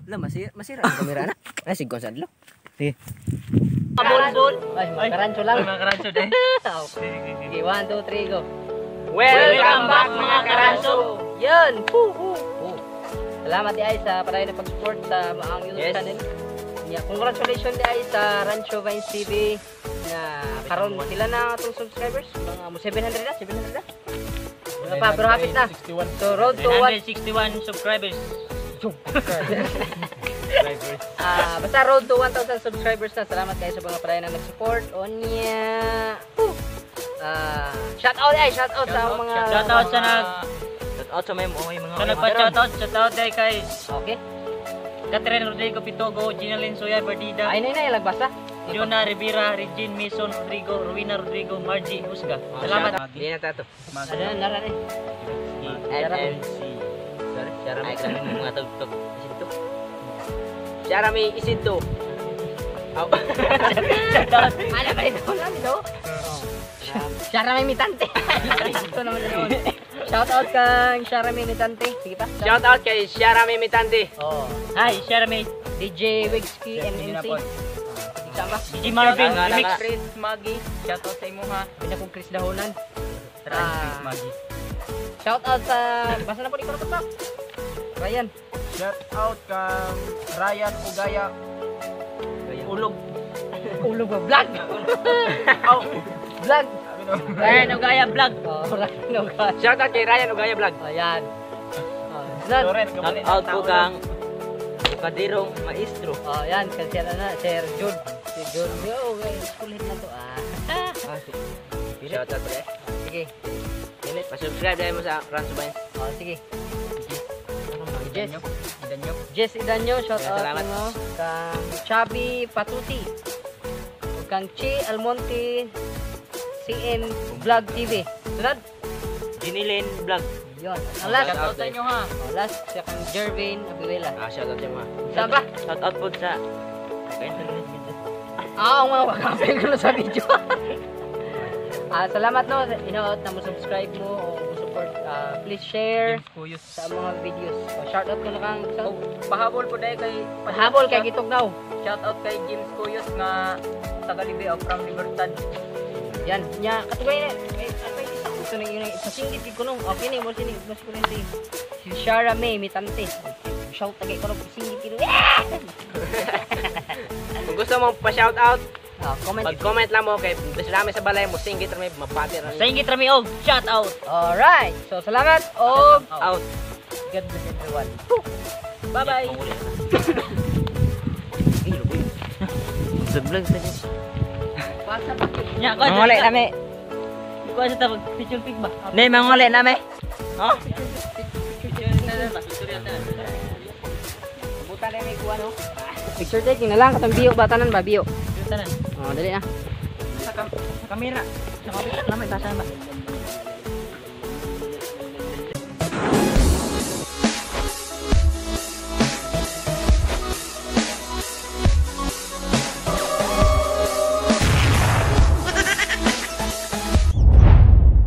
La, masira, masira ang kamera na. Ay, sige sa adlaw. Sige. Bol-bol. Ay, karancho lang. Mga karancho din. Sige, 1, 2, 3, go. Welcome back, mga karancho. Yan! Woo, woo. Oh. Salamat di ay sa padayon na pag-support sa ang YouTube channel. Yeah, congratulations di ay sa Rancho Vines TV na karon sila na atong subscribers. Mga mo 700 na, 700 na. Mga pa, pero hapit na. So road to 1 961 subscribers. Ah, basta road to 1,000 subscribers na. Salamat kayo sa mga padayon na nag-support. Onya. Woo. Ah, shout out ay, shout out sa mga Shout out sa nag Shout out sa may mga sa nagpa-shoutout, shoutout dahil kay Catherine Rodrigo Pitogo, Ginalyn Soya Berdida, Ay, nay, nay, lagbasa. Jonah Rivera, Regine Mason Rodrigo, Rowena Rodrigo, Margie Husga. Salamat. Hindi na tato. Ano na, nara na. NMC. Sorry, Ay, kami mga tugtog. Isinto. Sharami Isinto. Aw. Ano ba ito lang ito? Sharami Mitante. Ito naman naman. Shout out kang Sharami Mitante. Sige pa. Shout out kay Sharami Mitante. Oh. Hi, Sharami. DJ Wigski MMC. Sama. DJ Marvin Remix. Chris Maggie. Shout out sa imo ha. Pina kong Chris Dahonan. Try Chris Maggie. Shout out sa basta na po ni pa. Ryan. Shout out kang Ryan Ugaya. Ulog. Ulo ba vlog? Aw. Vlog. Ryan Ogaya Vlog. Oh, Ryan Ogaya. Shout out kay Ryan Ugaya Vlog. Ayan. Oh, Zan. Loren, Shout out po kang Kadirong Maestro. Oh, yan kasi ano na Sir Jude. Si Jude. Yo, okay, school head na to. Ah. Shout out pala. Sige. Pa-subscribe dahil mo sa Rancho Vines. Oh, sige. Jess. Jess Idanyo, shout out Salamat. mo. Kang Chubby Patuti. Ug kang Chi Almonte CN Vlog TV. Sunod. Ginilin Vlog. Yun. Ang last. Shout out sa inyo ha. Oh, last siya kang Jervin Abiwela. Ah, shout out sa inyo ha. Saan ba? Shout out po sa Ah, ang mga wakapin ko na sa video. Ah, salamat no. Inaot na mo subscribe mo o mo support. Ah, please share sa mga videos. Oh, shout out ko na kang Oh, pahabol po dahil kay Habol kay Gitugnaw. Shout out kay James Cuyos nga taga Libya from Libertad. Yan, nya katugay na. Eh, atay isa ko to na yun. Pasinggit gid ko no. Okay ni mo sini, mas ko si si Shara May Mitante. Shout tagay ko no, pasinggit gid. Kung gusto mo pa-shout out, Ah, comment. mag-comment lang mo kay basta namin sa balay mo singgit ra may mapati ra. Sa ingit rami og shout out. Alright. So salamat og Out. God bless everyone. Bye-bye. Vlog sa din. Pasa pa. Nya, ko. Manguli nami. Ko sa tabag picture pic ba? Ne manguli nami. Oh. Buta na may kuha no. Picture taking na lang katong biyo ba tanan ba biyo. Tanan. Oh, dali na. Sa kamera. Sa kamera lamay basa ba.